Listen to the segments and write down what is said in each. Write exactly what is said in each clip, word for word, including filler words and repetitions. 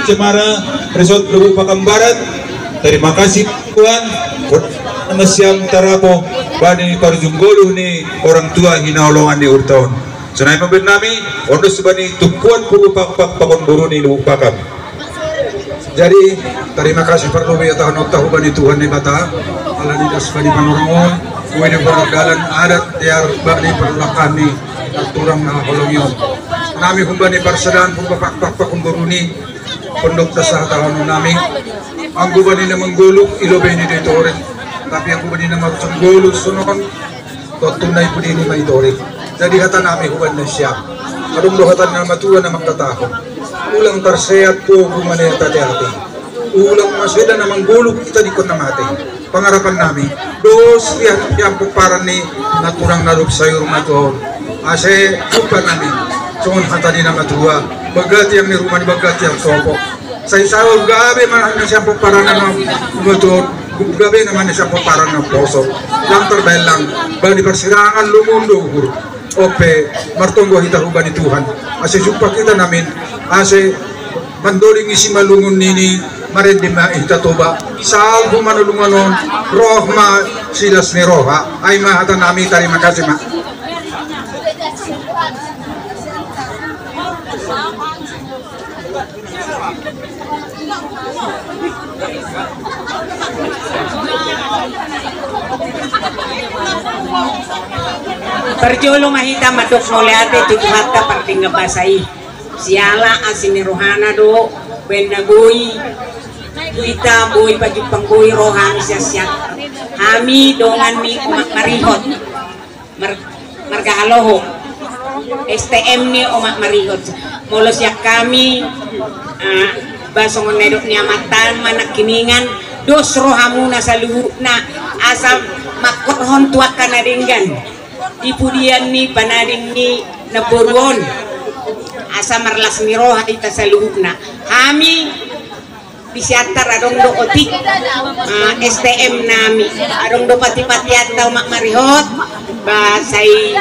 Cemara, Resort Lubuk Pakam Barat. Terima kasih Tuhan. Nasiam tarapo bani parjunggoluh ni orang tua hinaholongan ni hurion. Sonai ma baen nami, on dos bani tumpuan pulu pakpak pakon boru ni Lubuk Pakam. Jadi, terima kasih parlobi hatahononta hubani Tuhan Debata, ala ni das bani panorang on, boi do pardalan adat, tiar bani pardalan ni, naturang na holong i on. Nami hubani parsadaan, pulu pakpak pakon boru ni, pondok dasa hatahonon nami, anggo bani na manggoluh, i lobei ni do i torin, tapi anggo bani na marjunggoluh, songon, tontu na i pudi ni ma i torin. Jadi hata nami hubani nasiam. Adong do hata ni na matua na mangkatahon. Ulang tarseat pogu mane hata teate. Ulang maseda na manggoluh hita dikon na mate. Pangarapan nami. Dos di hata pian pomparan ni naturang na dob sayur matua on. Ase jumpa nami. Songon hata ni na matua. Bagati yang ni rumah ni bagati yang sopo. Sai saur gabe ma na sian pomparan na matua, gabe na ma na sian pomparan na poso. Lang tarbaen lang, bani parsirangan lungun do uhur. On pe martonggo hita hubani Tuhan. Ase jumpa hita nami, ase mandoding isi ma lungun nini, marende ma hita Toba. Sahat tu manulungan on, roh ma silas ni roha. Ai ma hata nami, tarima kasih ma. Parjolo ma hita mandok mauliate tu Tuhanta pardenggan basa i. Siala asi ni rohana do, baen na boi hita, boi pajumpang, boi ro hami sian sian. Hami dongan ni Omak Marihot. Mar-, marga Haloho, S T M ni Omak Marihot. Molo sian hami, ah, ba songon na nidok ni amanta, manangkiningan, dos rohamuna saluhutna, asa mangkorhon tu angka na denggan di pudian ni panading ni namboru on, asa marlas ni roha hita saluhutna. Hami di Siantar adong do otik, ah, S T M nami, adong do pati-patianta Omak Marihot, ba sai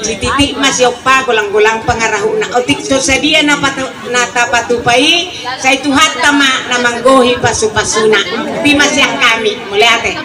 sititik ma siompa, golang-golang pangarahutna. Otik so sadia na patu-, na tapatupa i, sai Tuhanta ma na manggohi pasu-pasuna. Di ma sian hami, mauliate.